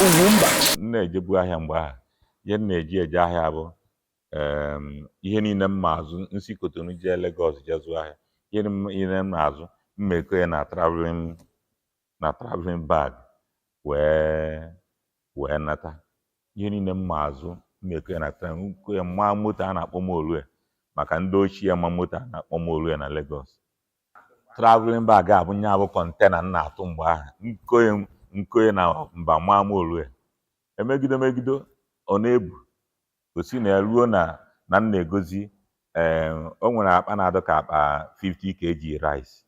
Ugwumba. M na-ejebu ahịa mgbe ahụ, ihe m na-eji eje ahịa bụ ihe niile m ma azụ nsi Cotonou jee Lagos jee zụọ ahịa. Ihe niile m na-azụ, m eko ya na travelling bag wee nata. Ihe niile m ma azụ, m eko ya na travelling ko ya maa moto a na-akpọ Molue, maka ndị ochie ma moto a na-akpọ Molue na Lagos. Travelling bag a bụ nya bụ container m na-atụ mgbe ahụ. Nkoye nkoye na mba maa Molue, emegide megido, ọ na-ebu o si na ya ruo na m na-egozi. Ee, o nwere akpa na-adụ ka akpa 50 kg rice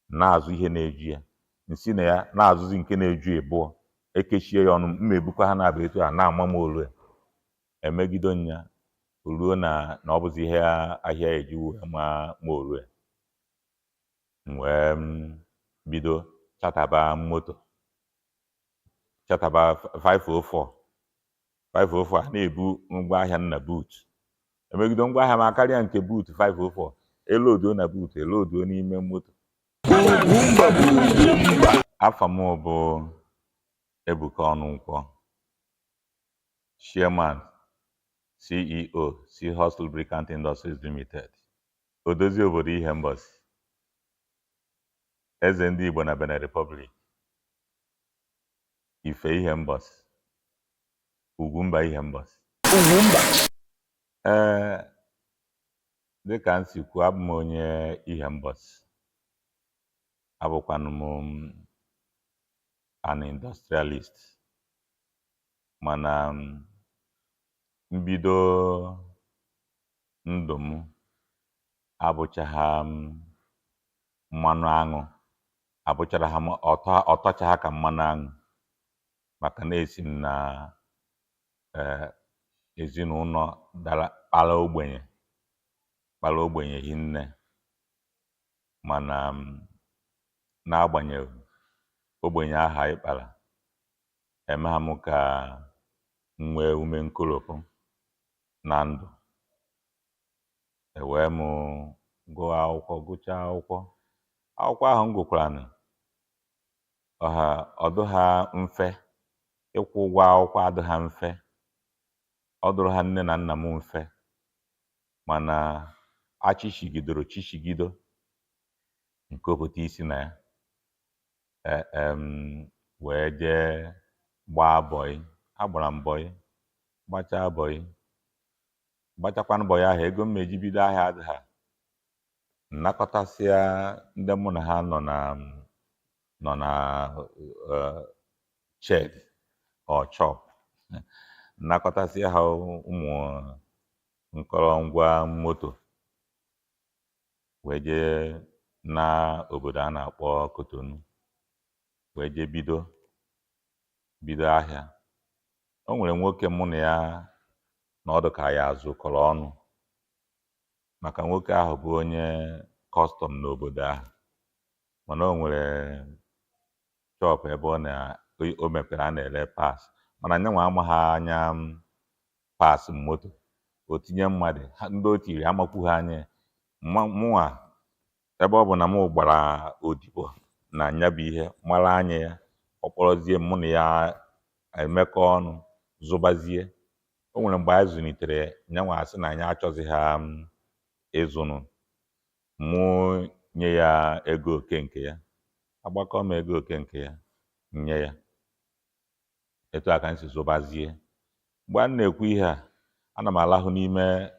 na-azụ ihe na-eju ya, nsi na ya na-azụzi nke na-eju ịbụọ, ekechie ya ọnụ, m ebukwa ha na-abụ etu a na-ama m olu. Emegido nya ruo na ọ bụzi ihe ahịa eji wee ma ma olu, m wee bido chataba moto, chataba 504 504 a na-ebu ngwaahịa m na boot. Emegido ngwaahịa m akarịa nke boot 504, eloduo na boot, eloduo n'ime moto. Ugwumba bụ Ugwumba. Afa m bụ Ebuka Ọnụnkwọ, Chairman, CEO, Seahorse Lubricant Industries Limited, odozi obodo Ihembosi, eze ndị Igbo na Benin Republic, Ife Ihembosi, Ugwumba Ihembosi. Ugwumba. Ee, dịka m si kwuo, abụ m onye Ihembosi, abụkwanụ m an industrialist, mana mbido ndụ m abụchaghị mmanụ aṅụ, abụchara ha m ọtọ, ọtọchaghị ka mmanụ aṅụ, maka na esi m na ezinụlọ dara kpara ogbenye, kpara ogbenye hinne. Mana n'agbanyeghị ogbenye ahụ anyị kpara, emegha m ka m nwee ume nkoropụ na ndụ. Ewee m gụọ akwụkwọ, gụchaa akwụkwọ. Akwụkwọ ahụ m gụkwaranụ ọha, ọdụ ha mfe ịkwụ ụgwọ akwụkwọ, adị ha mfe, ọ dụrụ ha nne na nna m mfe, mana achịchigidoro chichigido nke opụta isi na ya. Wee jee gbaa bọyị. Agbara m bọyị, gbachaa bọyị, gbachakwanụ bọyị ahụ, ego m eji bido ahịa adị ha. Nnakọtasịa ndị mụ na ha nọ na shed or shop, nnakọtasịa ha ụmụ nkọrọngwa moto, wee jee na obodo a na-akpọ Cotonou, wee jee bido ahịa. O nwere nwoke mụ na ya na ọdụ ka ya zụkọrọ ọnụ, maka nwoke ahụ bụ onye custom n'obodo ahụ, mana o nwere shop ebe ọ na o mepere a na-ere parts, mana nyanwa amaghị anya parts moto. O tinye mmadụ ndị o tiri amakwu ha anya ya. Mụnwa, ebe ọ bụ na mụ gbara odibo na nya bụ ihe mara anya ya, ọ kpọrọzie mụ na ya emekọ ọnụ zụbazie. O nwere mgbe anyị zụlitere nyanwa, asị na anyị achọzi ha ịzụnụ, mụ nye ya ego oke nke ya, agbakọ m ego oke nke ya nye ya. Etu a ka m si zụbazie. Mgbe a na-ekwu ihe a, ana m alahụ n'ime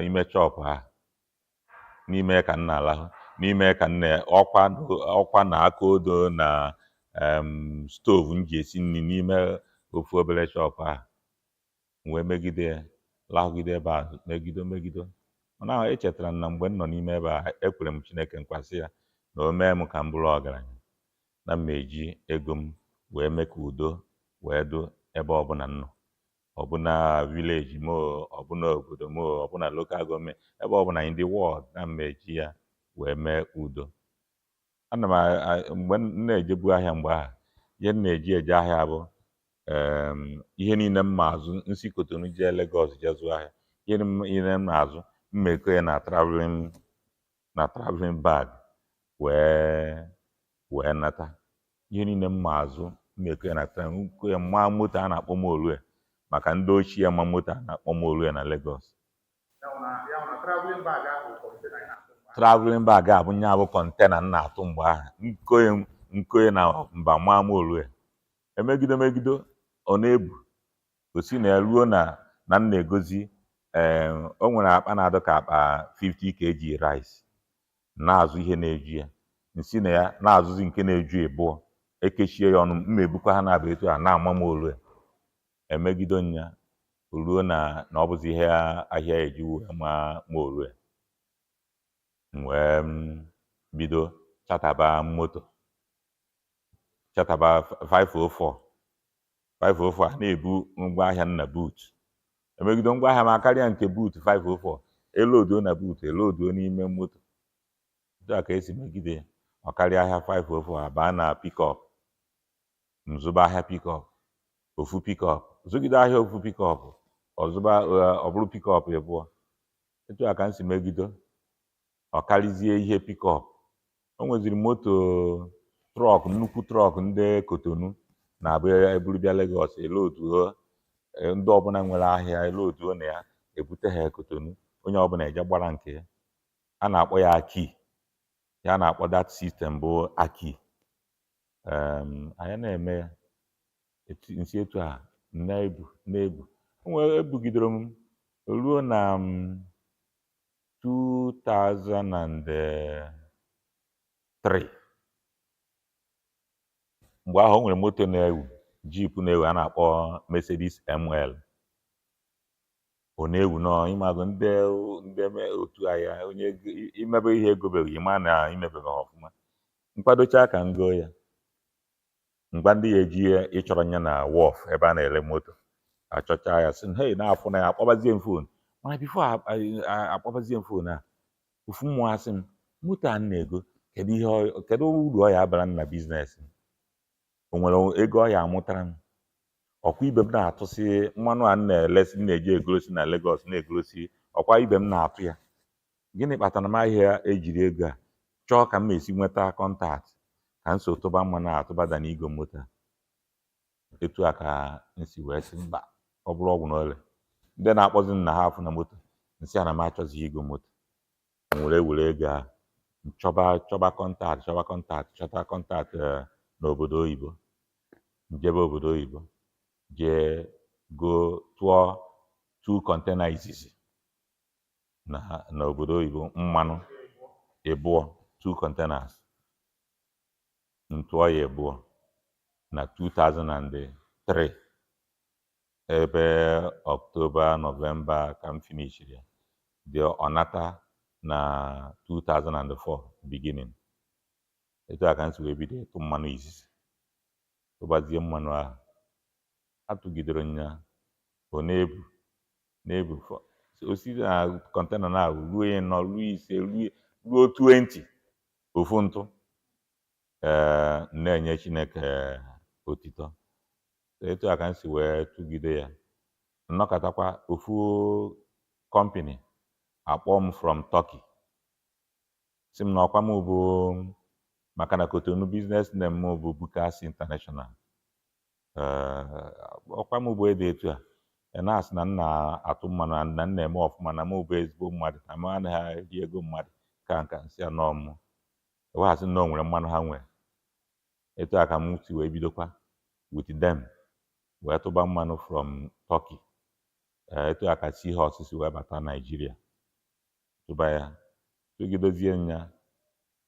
ime shop ha, n'ime ka m na-alahụ, n'ime ka m na ọkwa ọkwa na aka odo na stove m ji esi nri n'ime ofu obere shop ahụ. M wee megide ya, lahụgide ebe a, megido megido. Mana ahụ echetara m na mgbe m nọ n'ime ebe a, ekwere m Chineke nkwa sị ya na o mee m ka m bụrụ ọgaranya, na m eji ego m wee mee ka udo wee dụ ebe ọbụla m nọ, ọbụna village m o, ọbụna obodo m o, ọbụna local government, ebe ọbụla in the world, na m eji ya wee mee udo. Ana m mgbe m na-ejebu ahịa mgbe ahụ, ihe m na-eji eje ahịa bụ ihe niile m ma azụ nsi Cotonou jee Lagos jee zụọ ahịa. Ihe niile m na-azụ, m eko ya na travelling bag wee nata. Ihe niile m ma azụ, Mma eko ya na train, nko ya maa moto a na-akpọ Molue, maka ndị ochie ma moto a na-akpọ Molue na Lagos. Ya wụ na traveling bag ahụ container ị na-atụ mgbe ahụ. Traveling bag a bụ nya bụ container m na-atụ mgbe ahụ. Nkoye nkoye na mba maa Molue, emegide megide, ọ na-ebu o si na ya ruo na m na-egozi. Ee, o nwere akpa na-adụ ka akpa 50 kg rice na-azụ ihe na-eju ya, nsi na ya na-azụzi nke na-eju ịbụọ, ekechie ya ọnụ, mma ebukwa ha na-abụ etu a na-ama m olu ya. Emegido nya ruo na ọ bụzi ihe ahịa eji wee ma ma olu ya. M wee bido chataba moto, chataba 504 504 a na-ebu ngwaahịa m na boot. Emegido ngwaahịa m akarịa nke boot 504, eloduo na boot, eloduo n'ime moto. Etu a ka esi megide ya, ọ karịa ahịa 504, abaa na pickup, nzụba ahịa pickup, ofu pickup, zụgide ahịa ofu pickup, ọzụba ọ bụrụ pickup ịbụọ. Etu a ka m si megido, ọ karịzie ihe pickup. O nweziri moto truck, nnukwu truck ndị Kotonu na-abụ eburu bịa Lagos, eloduo ndị ọbụla nwere ahịa, eloduo na ya, ebute ha Kotonu, onye ọbụla eje gbara nke ya. A na-akpọ ya aki ya, a na-akpọ that system bụ aki. Anyị na-eme ya nsi etu a na-ebu na-ebu. O nwere ebugidere m ruo na 2003. Mgbe ahụ o nwere moto na-ewu, jeep na-ewu, a na-akpọ Mercedes ML. Ọ na-ewu nọ ịmago ndị otu ahịa onye imebe ihe egobeghị, ịma na imebeghị ọfụma. Nkwadocha ka m goo ya, ngwa ndị ya eji ya ịchọrọ ya na wharf ebe a na-ere moto, achọcha ya, sị hey, na-afụ na ya, akpọbazie m phone. Mana before akpọbazie m phone a, ofu mmụọ asị m, moto a m na-ego, kedu ihe kedu uru ọ ya abara m na business m? O nwere ego ọ ya amụtara m? Ọkwa ibe m na-atụsị mmanụ a m na-elesi, m na-eji egorosi na Lagos na-egorosi, ọkwa ibe m na-atụ ya. Gịnị kpatara m ahịa ejiri ego a chọọ ka m esi nweta contact ka m so tụba mmanụ a atụbada n'igo moto a? Etu a ka m si wee sị mba, ọ bụrụ ọgwụ na ole ndị na-akpọzi m na ha afụ na moto, nsị a na m achọzighị igo moto. M were ego a chọba chọba contact, chọba contact, chọta contact n'obodo oyibo. Njebe obodo oyibo, jee go tụọ two container izizi na n'obodo oyibo, mmanụ ịbụọ, two containers, ntụọ ya ịbụọ na 2003, ebe Ọktoba, Nọvemba ka m finishiri ya dị, ọnata na 2004 beginning. Etu a ka m si wee bido ịtụ mmanụ izizi, tụbazie mmanụ ahụ. Atụgidere m ya, ọ na-ebu na-ebu, o si na container na ruo 4, ruo 5, ruo 20, ofu ntụ. Ee, na-enye Chineke otito. Etu a ka m si wee tụgide ya, nnọkọtakwa ofu company akpọ m from Turkey, si m na ọkwa m bụ maka na Cotonou business name m bụ Bukas International. Ee, ọkwa m bụ ede etu a ị na-asị na m na-atụ mmanụ na m na-eme ọfụma, na m bụ ezigbo mmadụ, na m anaghị eri ego mmadụ, ka nka nsị a nọọ m weghasị na o nwere mmanụ ha nwere. Etu a ka m si wee bidokwa with them, wee tụba mmanụ from Turkey. Ee, etu a ka Seahorse si wee bata Naijiria, tụba ya, tụgidozie ya,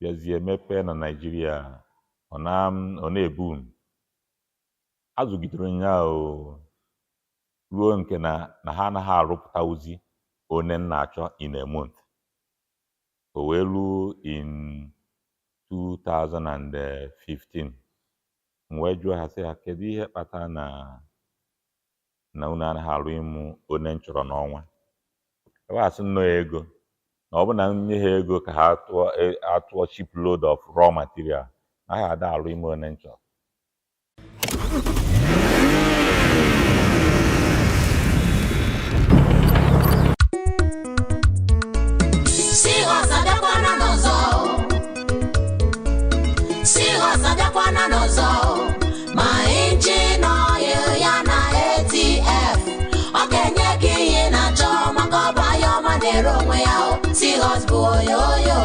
bịazie mepee na Naijiria. Ọ na-ebu m azụgidere ya o ruo nke na ha anaghị arụpụta ozi one m na-achọ in a month. O wee ruo in 2015, m wee jụọ ha sị ha, kedu ihe kpatara na unu anaghị arụ ịmụ one m chọrọ n'ọnwa? Ebe a sị nnọọ ego, na ọ bụ na m nye ha ego ka ha tụọ atụọ ship load of raw material, na ha ada arụ ime one m chọrọ. Seahorse abịakwana n'ọzọ. Seahorse abịakwana n'ọzọ. Ma ị Seahorse bụ oyoyo.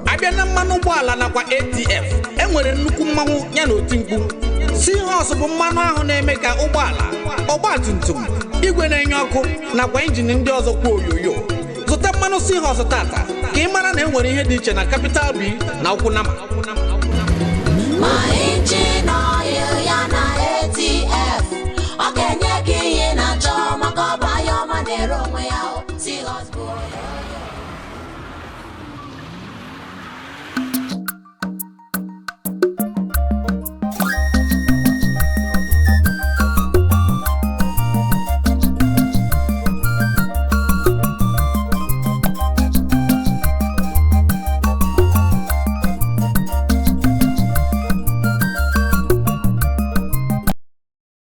Abịa na mmanụ ụgbọala nakwa ATF, enwere nnukwu mmanwụ ya na oti mkpu. Seahorse bụ mmanụ ahụ na-eme ka ụgbọala, ọgba tum tum, igwe na-enye ọkụ nakwa injin ndị ọzọ kwuo oyoyo. Zụta mmanụ Seahorse tata ka ị mara na enwere ihe dị iche na capital B na ụkwụ nama. Ma